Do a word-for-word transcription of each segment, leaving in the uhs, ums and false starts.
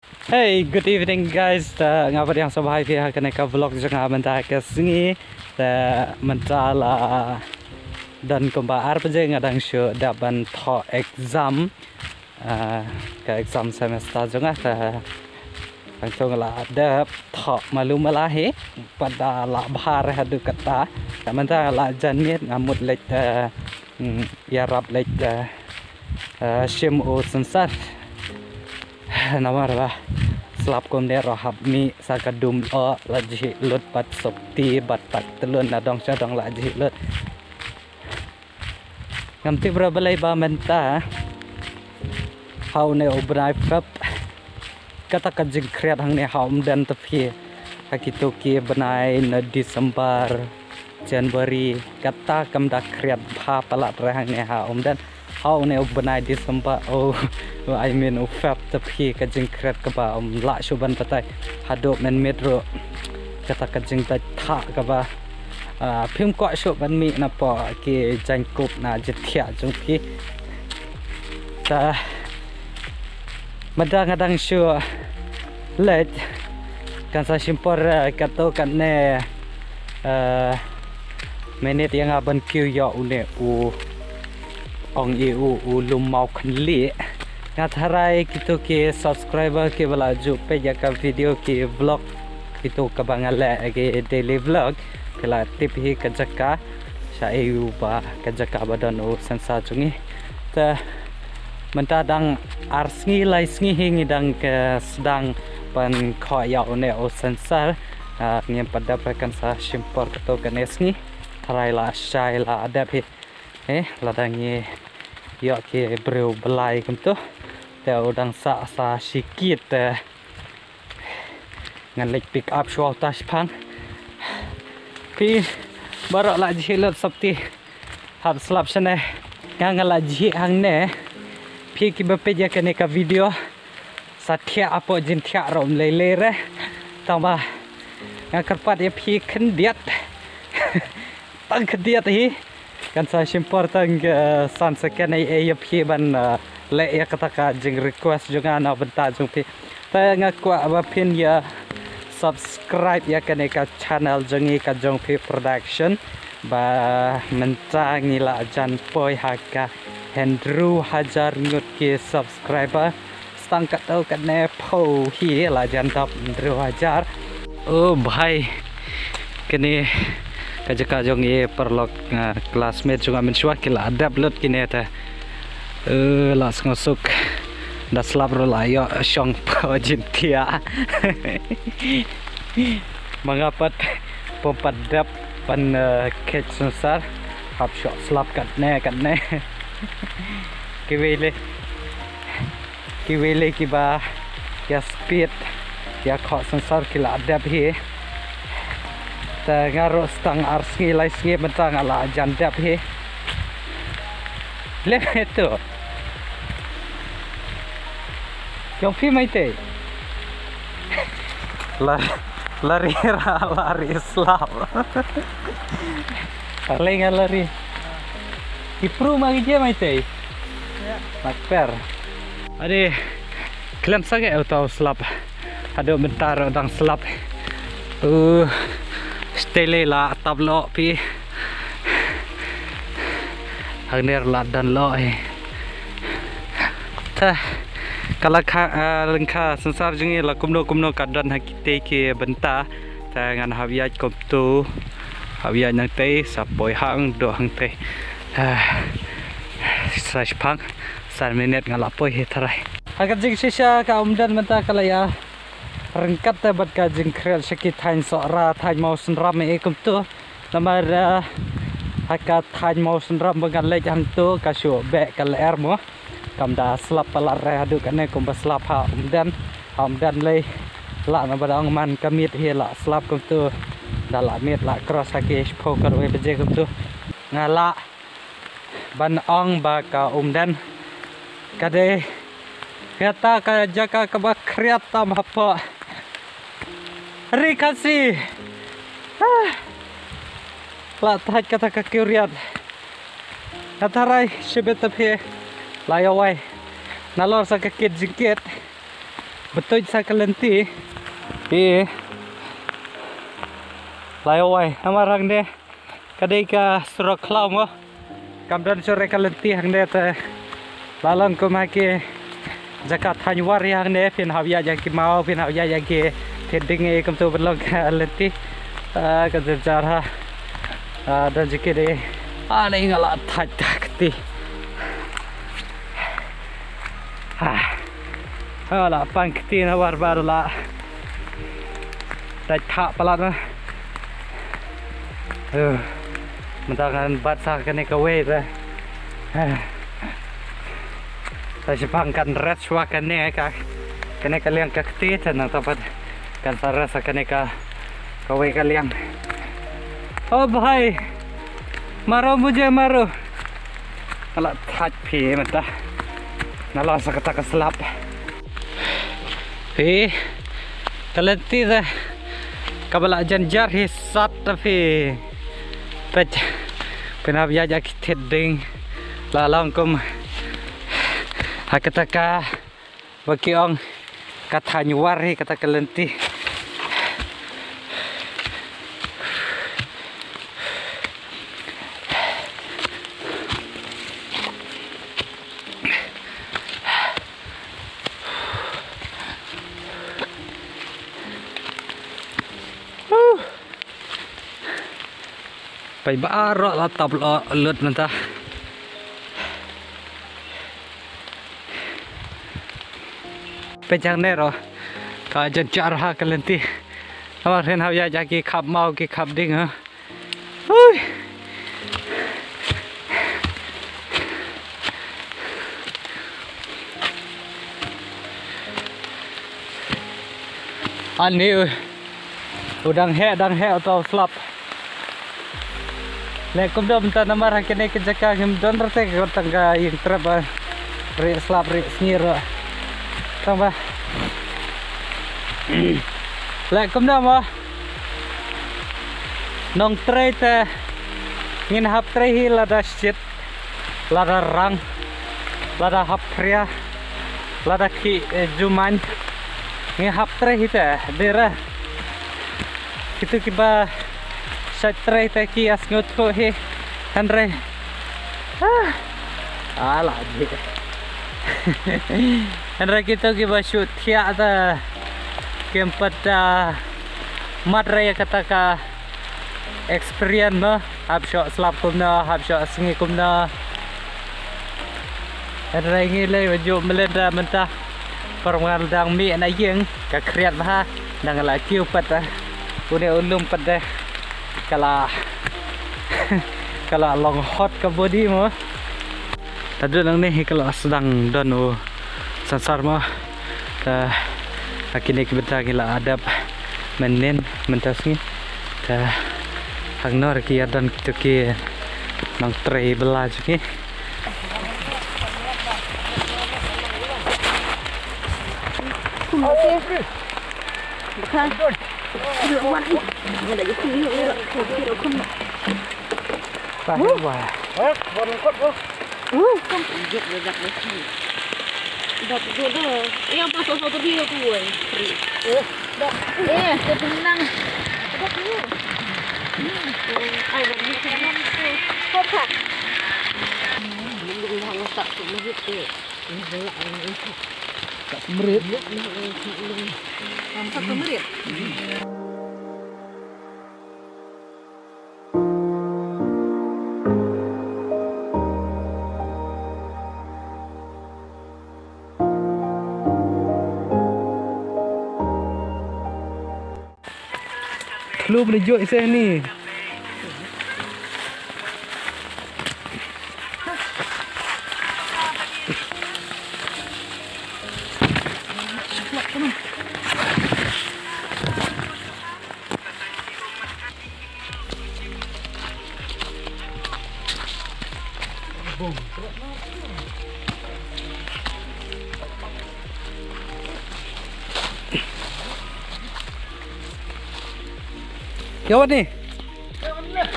Hey, good evening guys. Te nga bad ïa sngewbha ïa phi ha kane ka vlog jong nga mynta ka sngi. Te mynta la don kumba ar baje nga dang shu dep ban thoh exam. Ah, ka exam semester jong nga te hangto nga la dep thoh malu mala hi. Pat da la bha re haduh katta. Te mynta nga la jan miet nga mut leit, eh, mm, ïarap leit, eh, eh, shim u sensar. Namar ba slap kumne ruh hap mih sa ka dum o la jhieh lut bad sopti bad pat tlun na dong sha dong la jhieh lut. Ngam tip ruh balei ba mynta ha une u bnai Feb kata ka jingkhriat hangne ha Umden te phi ha kito ki bnai na December, January kata kam da khriat bha palat re hangne ha Umden. Ha une u bnai December, oh, I mean u Feb te phi ka jingkhriat kaba um lah shuh ban batai haduh mynmiet ruh kata ka jingdait thah kaba, ah, phim kwah shuh ban mih na pdeng ki jaiñkup na jingthiah jong phi. Te mynta nga dang shu leit kan sa shim por, eh, katto katne, eh, minit ïa nga ban kiew ïa une u ong i u u lum maw khyndiat. Nga tharai kito ki subscriber kiba la ju peit ïa ka video ki vlog kito kaba nga leh ki daily vlog ki la tip hi ka jaka sha ei u ba ka jaka ba don u sensar jong ngi. Te mynta dang ar sngi lai sngi hi ngi dang ka sdang ban khoh ïa une u sensar. Ah, ngim pat dep re kan sa shim por katto katne sngi. Tharai la shai la dep hi. Eh, lada ngi ïoh ki briew blai kumto te u dang sah sa shi kit te ngan leit pick up shuwa uta shipang. Phi baroh la jhieh lut sopti. Hap slap shane. Nga nga la jhieh hangne. Phi kiba peit ïa kane ka video sa thiah hapoh jingthiah ruh um lei lei re. Tangba nga kyrpad ïa phi khyndiat. Tang khyndiat hi. Kan sa shim por tang, eh, san second ei ei ïa phi ban, eh, leh ïa kata ka jing request jong nga na bynta jong phi. Te nga kwah ba phin ïa subscribe ïa kane ka channel jong ngi ka Jong Phi Production. Ba mynta ngi la jan poi ha ka hynriew hajar ngut ki subscriber. Stang katto katne phew hi la jan dap hynriew hajar. Oh bhai. Kane ka jaka jong i paralok, ah, classmate jong nga mynshuwa ki la dep lut kine te. Eh, la sngewsuk. Da slap ruh la ïoh shong pa jin tia. Ma nga pat pom pat dep pan, eh, khet sensar. Hap shoh slap katne katne. Kiwei le. Kiwei le kiba ïa speed ïa khoh sensar ki la dep hi. Te nga ruh stang ar sngi lai sngi mynta nga la jan dep hi. Le tu. Jong phi mai te. La, lari ra, lari slap. Paling lari. Ipru ma gije mai te. Mak per. Ade khlem sage uta u slap. Haduh mynta ruh dang slap. Uh, stele la tap lo phi. Hangner la dan lo eh. Ta kala kha, ah, lyngkha sensar jong ngi la kumno kumno ka don ha kite ki bynta. Ta ngan hap ïaid kumtu. Hap ïaid nangtei sa poi hang do hangtei. Ah, sa shipang san minit nga la poi hi tharai. Ha ka jingshisha ka Umden mynta ka la ïa ryngkat te bad ka jingkhriat sha ki thaiñ Sohra, thaiñ Mawsynram eh kumtu. Namar, eh, ha ka thaiñ Mawsynram ba nga leit hangtu ka shu beh ka lyer mo. Kam da slap palat re haduh kane kumba slap ha Umden. Ha Umden lei lah na ba da ong man ka miet hi lah slap kumtu. Da lah miet lah cross ha ki shiphew ka rwai baje kumtu. Nga lah ban ong ba ka Umden ka dei kata ka jaka kaba khriat tam hapoh Ri Khasi. Ah. La thait kata ka kiew riat. Nga tharai shibit ta phi la ïa wai nalor sa ka kit jingkit. Betuid sa ka lynti. Ï. Lai wai. Namar hangne ka dei ka surok khlaw mo. Kam don shuh re ka lynti hangne te. La long kum ha ki jaka thaiñ war ïa hangne, phin hap ïaid ïa ki maw, phin hap ïaid ïa ki thied ding, ï kumtu ban long ka lynti. Ah, ka jynjar ha. Ah, don jingkit ïa. Ah, ne nga la thait ta kti. Ah. Ah, la pang kti na war bar la. Thait ta palat na. Uh. Mynta ngan bat sa kane kawei te. Ah. Sa shipang kan rest shuwa kane ka, kane ka liang ka kti te nangta pat kan sa rest sa kane ka, kawei ka liang. Oh bhai, maro mujhe maro. Ala thait phi mynta. Nala sa kata ka slap. Phi, ka lynti te kaba la jynjar hi sat ta phi. Peit, phin hap ïaid ïa ki thied ding. La long kum ha kata ka, ba ki ong, ka thaiñ war hi kata ka lynti. Peit baroh la tap la lut mynta. Peit hangne ruh ka jynjar ha ka lynti. Namar phin hap ïaid ïa ki khap maw ki khap ding ha. Hui. Ani u dang heh, dang heh uta u slap. Leh kumno mynta namar ha kine ki jaka ngim don rete ka tang ka ïing trep ba. Rieh slap rieh sngi ruh. Tang ba. Leh kumno mo. Nongtrei te ngin hap trei hi lada shit, lada rang, lada hap phria, lada ki, eh, jumaiñ. Ngin hap trei hi te, dei re. Kitu kiba shait trei te ki ïa sngewthuh hi. Hynrei. Ah. Ala ji. Hynrei kitu kiba shu thiah te kim pat, ah, mat re ïa kata ka experience mo, hap shoh slap kumno, hap shoh sngi kumno. Hynrei ngi lei ba ju mlien da mynta. Por ngan dang mih na ïing, ka khriat bha, dang la kiew pat da. Une u lum pat da. Ka la, ka la long hot ka body mo. Naduh nangne hi ka la sdang don u sansar mo. Te ha kine ki bynta ngi la dep mynnin mynta sngi. Te hangne ruh ki ïa don kito ki nongtrei bylla jong ngi. Kumno te? Bakha. Wan i. Ngada i kum i. Ba hi wa. Dap dulu. Eh, apa sosok tu dia tu, woi. Eh, dap. Eh, dia tenang. Dap dulu. Ai, buat ni tenang tu. Kau tak? Belum dah masak tu, masih tu. Ini banyak orang itu. Tak semerit. Satu menit. Klub ni jok iseh ni. Ïa wat ni.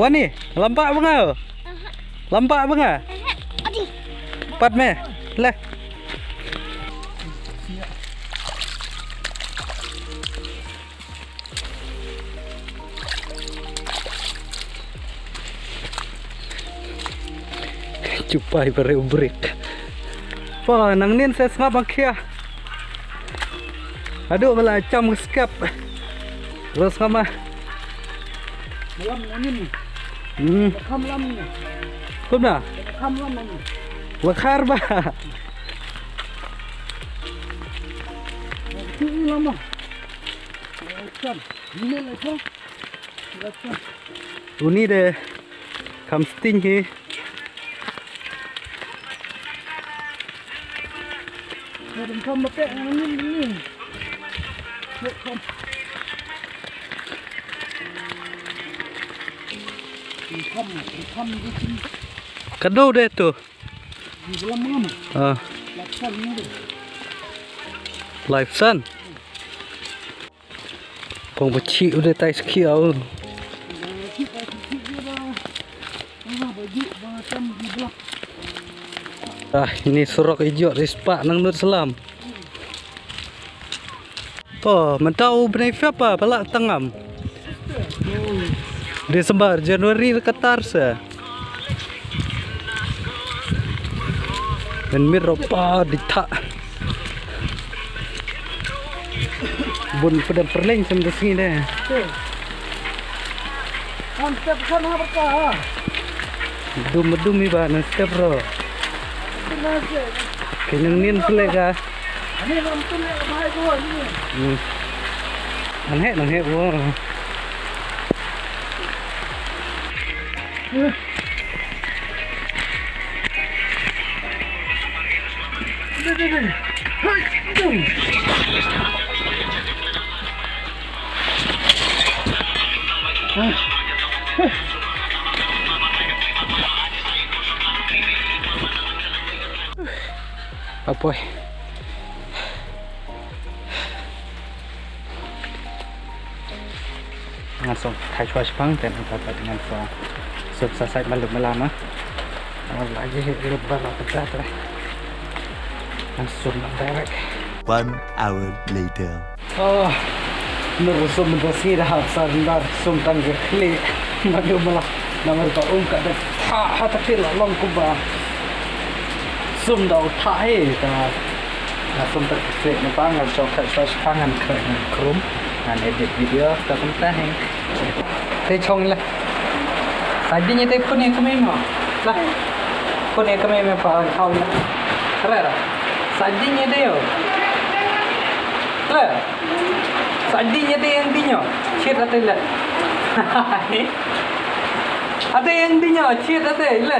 Wat ni, lampa ba nga. Lampa ba nga. Pat me. Leh. Pai bare u break. Pa nang nin se sngap ang khia. Aduh bala cham skep. Terus ngama. Malam angin. Hmm. Kam lam ni. Kumna? Kam lam angin. Wakar ba. Itu lama. Kan. Ini lah kan. Uni de kam sting hi. Kam mate ngin ni. Kam. Kam, kam di sini. Kado de tu. Di dalam mana? Ah. Lapan ni de. Live san. Pong bachih udah tai sekiau. Ah, ini surok ijot rispak nang nur selam. To, mentau bnai fiapa pala tangam. Desember, Januari Qatar se. Men mir ropa di tak. Bun pedang perleng sem de sini deh. Kan step kan apa ka? Dum dum iba nan step ro. Kenang nin selek ah. Ani ram tu lek bahai ko ni. Hmm. Nang hek nang hek wo. Apoi. Ngan song thai chwa shipang, ten ngan thai ngan song sub sa side malu mala ma. Ngan lagi hit lut bala pedat re. Ngan sum nang direct. One hour later. Oh, nur sum da si da hap sar ndar sum tang ke khli. Malu mala. Namar ka um ka da tha ha ta khli la long kumba. Sum da u tha he ta. Nga sum ta klik na ba ngan song khat swa shipang ngan khreh ngan krum ngan edit video ta kumta heng. Te chong le. Sa ding ite pun e kami mo. La. Pun e kami me pa kau le. Kare ra. Sa ding ite yo. Le. Sa ding ite yang ding yo. Chit ate le. Ate yang ding yo. Chit ate le.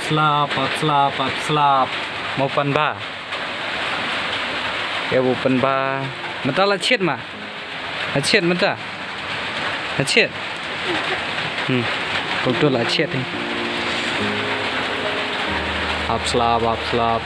Slap, slap, slap. Mau pan ba. Ya bu pan ba. Mata la chit ma. La chit mata. La chit. Hmm. Kau tu la chit ni. Ap slap, ap slap.